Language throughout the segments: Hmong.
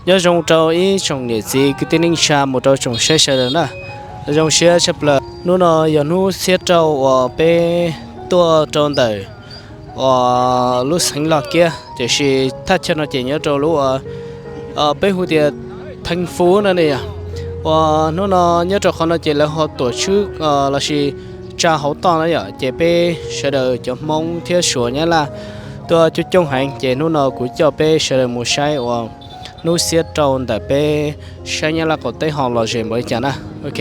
Nyob zoo rau ib tsoom niam txiv kwv tij neej tsa mus rau tsoom saib sawv daws na. Zoo siab tshaj plaws hnub no yog hnub xiab rau uas peb tuaj rau ntawm uas lub xeev Los Kiab, tiam sis thaj chaw no ces nyob rau lub uas peb hu tias Theej Fuv no ne yom. Uas hnub no nyob rau qhov no ces lawv ho tuam tswb lossis tsa hauv toj na yom, ces peb sawv daws cov Hmoob thiab Suav Nyab Laj tuaj coob coob heev, ces hnub no kuv coj peb sawv daws mus saib uas hnub xiab rau ntawm peb saib Nyab Laj qaum teb ho lom zem npaum li cas na. Ok.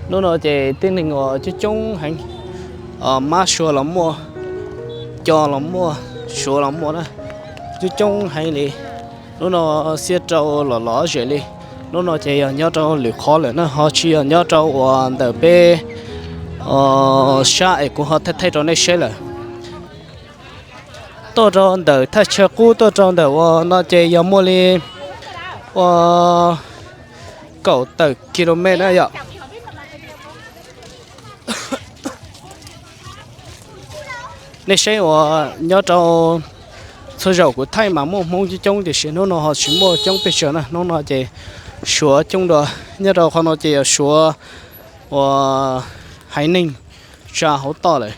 Hnub no ces tib neeg uas coob coob heev, mab Suav los muaj, co los muaj, Suav los muaj na, coob coob heev li. Hnub no xiab rau los lom zem li. Hnub no ces yog nyob rau lwm qhov lawm na, ho tsis yog nyob rau uas ntawm peb sab es kuv ho thaij thaij rau nej saib lawm. Tuaj rau ntawm thaj chaw qub tuaj rau ntawm uas no ces yog muaj li uas kaum tawm kilomev na yom. Nej saib uas nyob rau txhua zaus kuv thaij mas muaj Hmoob coob coob tiam sis hnub no ho tsis muaj coob pes tsawg na. Hnub no ces Suav coob dua, nyob rau qhov no ces yog Suav uas haiv neeg tsa hauv toj lawm.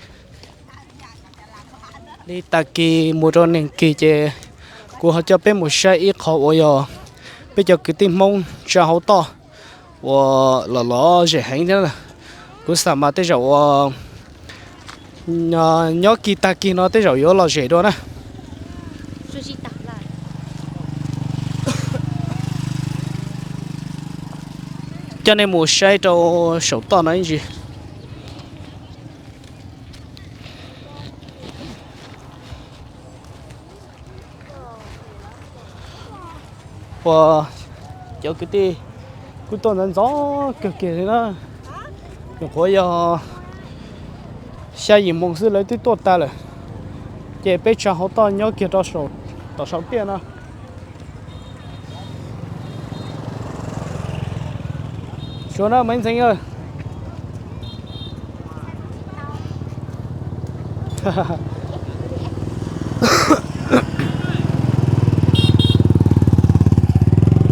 Li tag kis mus rau nag kis ces kuv ho coj peb mus saib ib qho uas yog peb cov kwv tij Hmoob tsa hauv toj uas los lom zem heev thiab. Kuv xav mas tej zaum uas nyob kis tag kis no tej zaum yuav lom zem dua na. Coj nej mus saib rau saum toj no ib ntsis. Uas cov kwv tij kuj tuaj ntxov ntxov kawg kiag li na. Nyuam qhuav yog xya yim moos xwb lawv twb tuaj tag lawm. Ces peb tsa hauv toj nyob kiag rau tom saum tiaj no. Suav na, Maiv Ntxeev.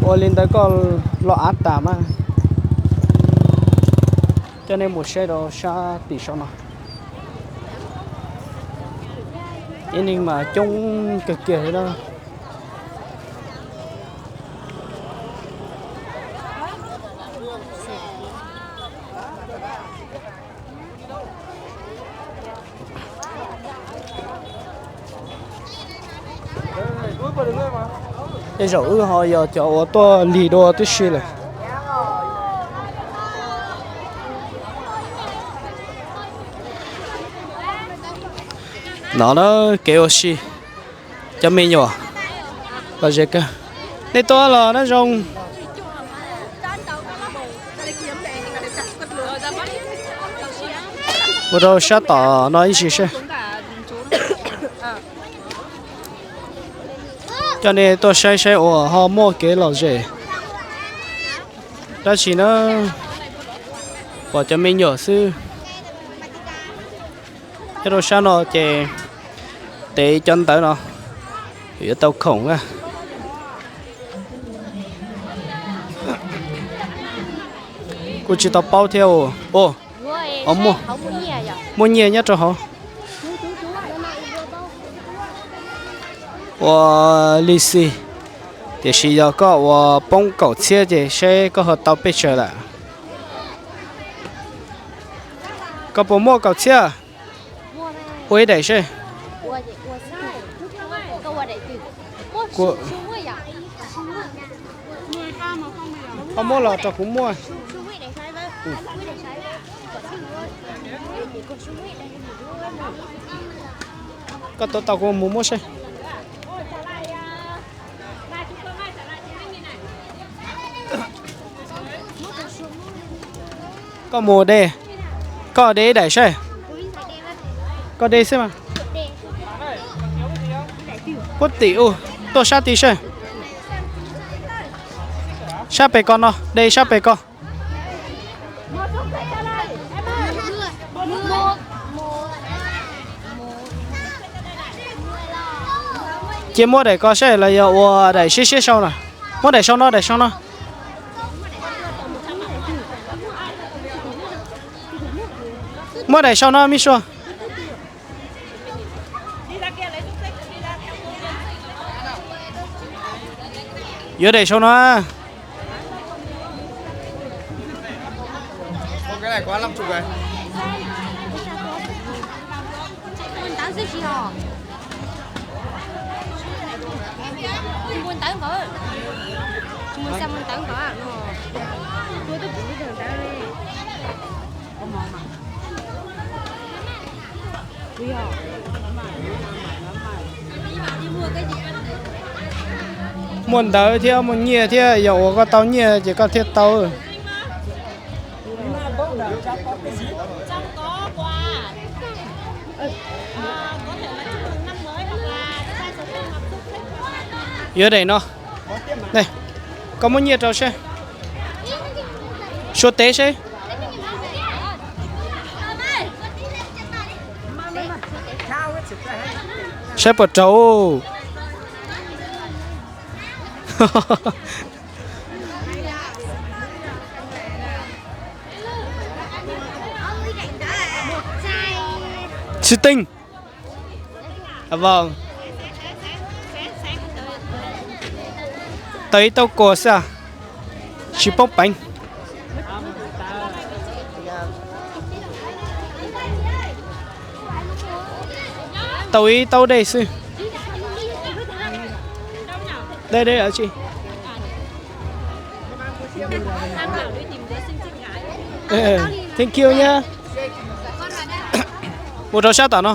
Ua li ntawd koj los av tas mas. Coj nej mus saib rau sab tim saum no. Ib neeg mas coob kawg kiag li na. Tej zaum wb ho yog cov uas tuaj lig dua tib si lawm. No na, kev ua si, cov me nyuam los ze kawg. Nej tuaj los nyob zoo. Mus rau sab tom no ib ntsis seb. Coj nej tuaj saib saib uas ho muaj kev lom zem dab tsi na. Pom cov me nyuam xwb. Nyob rau sab no ces tev cov ntawv no yuav tau khoom na. Kuj tsis tau paub thiab. Muaj nyiaj nyob rau hauv. Ua li xij, tiam sis yog koj ua poob kaum txhiab ces seb koj ho tau pes tsawg lawm. Koj puas muaj kaum txhiab? Ua ib daim seb. Koj muab los rau kuv muaj. Koj tuav tau kuv mus muab seb. Koj mus de, koj de ib daim saib. Koj de xwb mas. Puab tim u, tuaj sab tid saib. Sab pem ko no, de sab pem ko. Cia muab daim ko seb los yog ua daim siab siab sau na. Muab daim sau no, daim sau no. Muab daim sau no me sua. Yuav daim sau no. Muaj ntawv thiab muaj nyiaj thiab, yog ua koj tau nyiaj ces koj thiaj tau. Yuav daim no. Koj muab nyiaj rau seb. Suav tev seb. Saib puas raug. Xib teej. Tau ib taub kua xwb, tsis paub peev. Tau ib taub dej xwb. Dej, dej tsi. Thank you nyab. Mus rau sab tom no.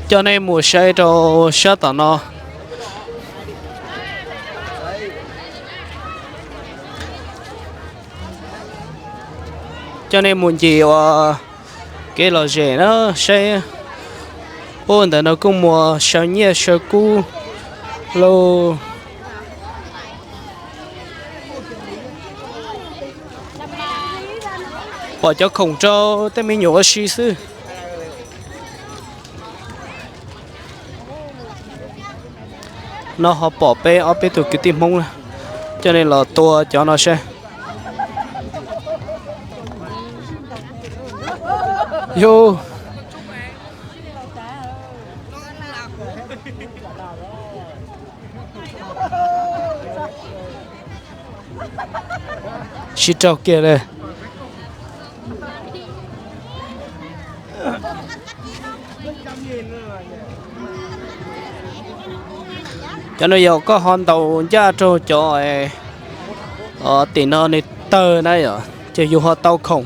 Coj nej mus saib rau sab tom no. Coj nej mus ncig ua kev lom zem na saib. Ub, ntawm no kuj muaj saw nyiaj saw kub lauj. Pom cov khoom rau tej me nyuam ua si xwb. No ho pom peb ob peb tug kwv tij Hmoob na, coj nej los tua cov no saib. Yog sib raug kiag li. Cov no yog koj ho ntaus ncaj rau cov tim no nws tawg na yom, ces yus ho tau khoom.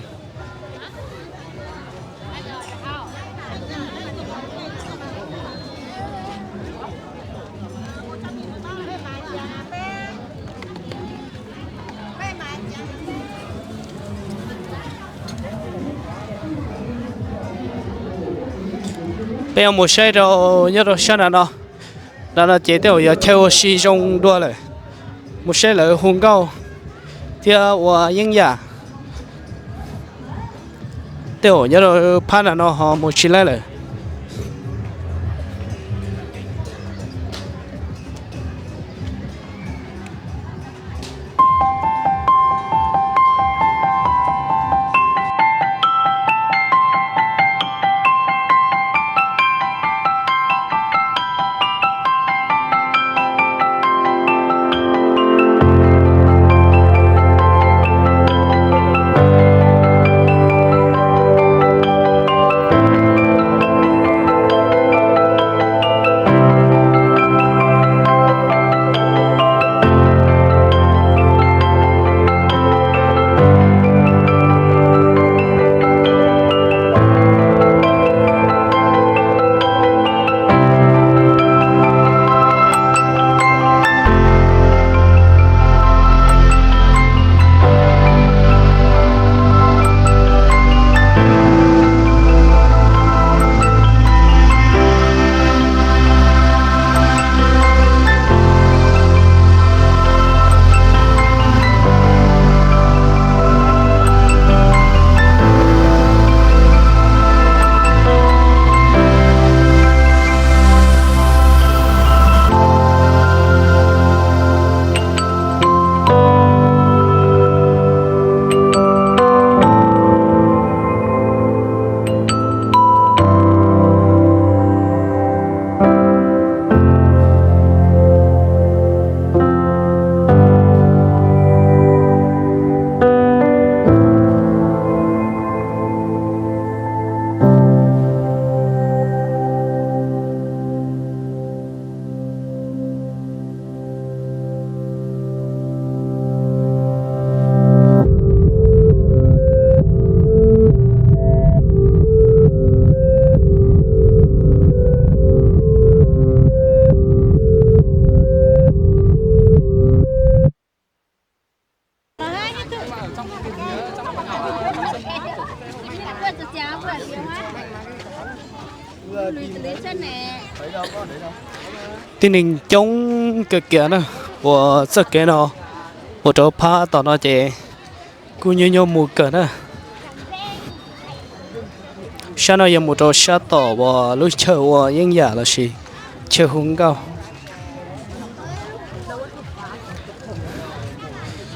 Peb yuav mus saib rau nyob rau sab nram no. Nram no ces tej zaum yog chaw ua si zoo dua lawm. Mus saib lawv hu nkauj thiab ua yeeb yam. Tej zaum nyob rau phab nram no ho mus tsis laib lawm. Tib neeg coob kawg kiag na, uas txoj kev no mus rau phab tom no ces kuj nyuaj nyuaj mus kawg na. Sab no yog mus rau sab tom uas lub chaw ua yeeb yam lossis chaw hu nkauj.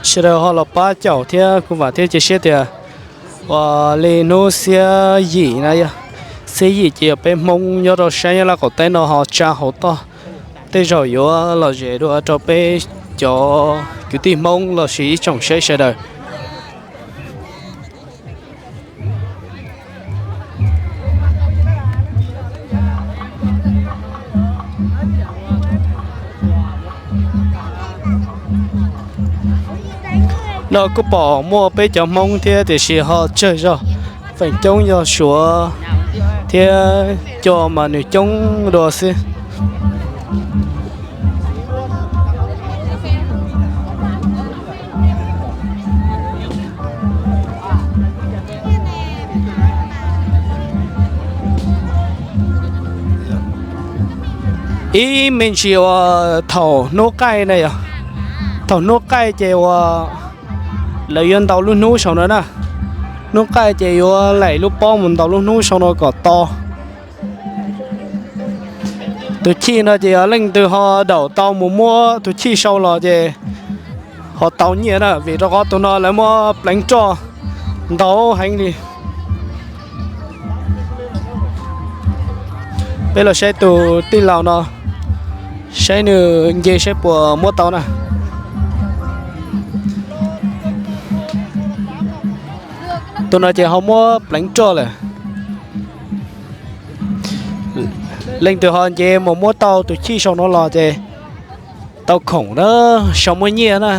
Sawv daws ho los pab caum thiab kuv vam thiab cia siab tias uas li hnub xiab yim na yog, xiab yim ces yog peb Hmoob nyob rau sab Nyab Laj qaum teb no ho tsa hauv toj tej zaum yuav lom zem dua rau peb cov kwv tij Hmoob lossis ib tsoom saib sawv daws. No kuj pom muaj peb cov Hmoob thiab tiam sis ho tsawg zog, feem coob yog Suav thiab Co mas nws coob dua xwb. Ib me ntsis uas thaum hnub qaij na yog, thaum hnub qaij ces uas lawv yuav ntaus lub hnub saum no na. Hnub qaij ces yuav laim lub pob mus ntaus lub hnub saum no kom to. Tus chij no ces yog leej twg ho daum tau mus muab tus chij sau los ces ho tau nyiaj na, vim rau qhov tus no lawv muab pleev roj ntau heev li. Peb los saib tus tij laug no, saib nws nce saib puas muab tau na. Tus no ces ho muab pleev roj lawm. Leej twg ho nce mus muab tau tus chij saum no los ces tau khoom na, sau muaj nyiaj na.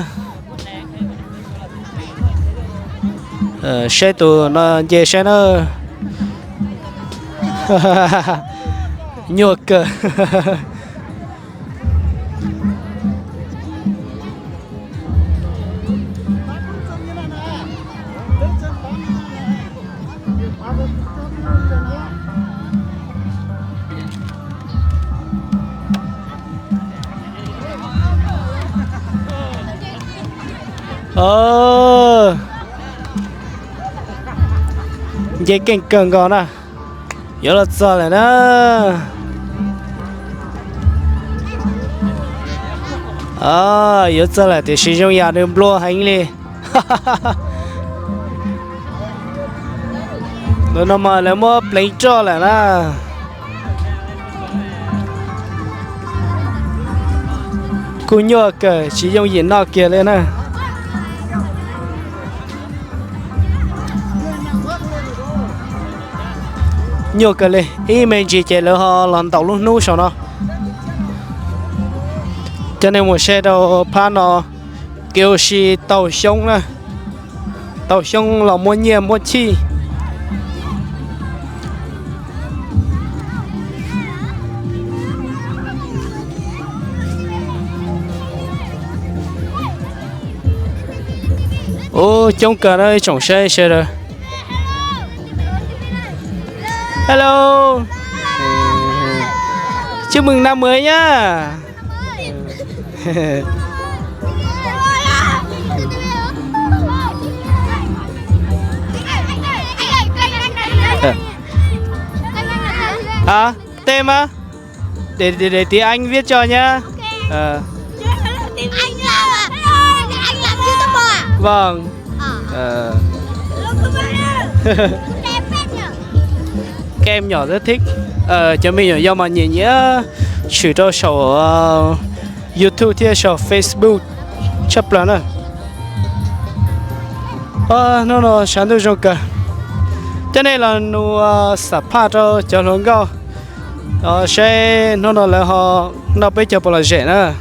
Saib tus no nce saib na. Nyuaj kawg. Nce keej kawg nkaus na. Yuav los txog lawm na. Yuav txog lawm tiam sis zoo yam nws nplua heev li. Tus no mas lawv muab pleev roj lawm na. Kuj nyuaj kawg tsis yooj yim noj kiag li na. Nyuaj kawg li, ib me ntsis ces lawv ho los ntaus lub hnub saum no. Cov nej mus saib rau phab no, kev ua si tau xyoob na, tau xyoob los muab nyiaj muab chij. Ub, coob kawg na ib tsoom saib sawv daws. Hello. Chúc mừng năm mới nhá. Hả? Tên á? Để, để, để tiếng Anh viết cho nhá. Ờ. Vâng. Ờ. Các em nhỏ rất thích. Ờ, cov me nyuam yaus mas nyiam nyiam tshwm rau saum, ờ, YouTube thiab saum Facebook tshaj plaws na. Hnub no sab ntuj zoo kawg. Coj nej los nug, ờ, xam phaj rau cov hluas nkauj, saib hnub no lawv ho noj peb caug puas lom zem na.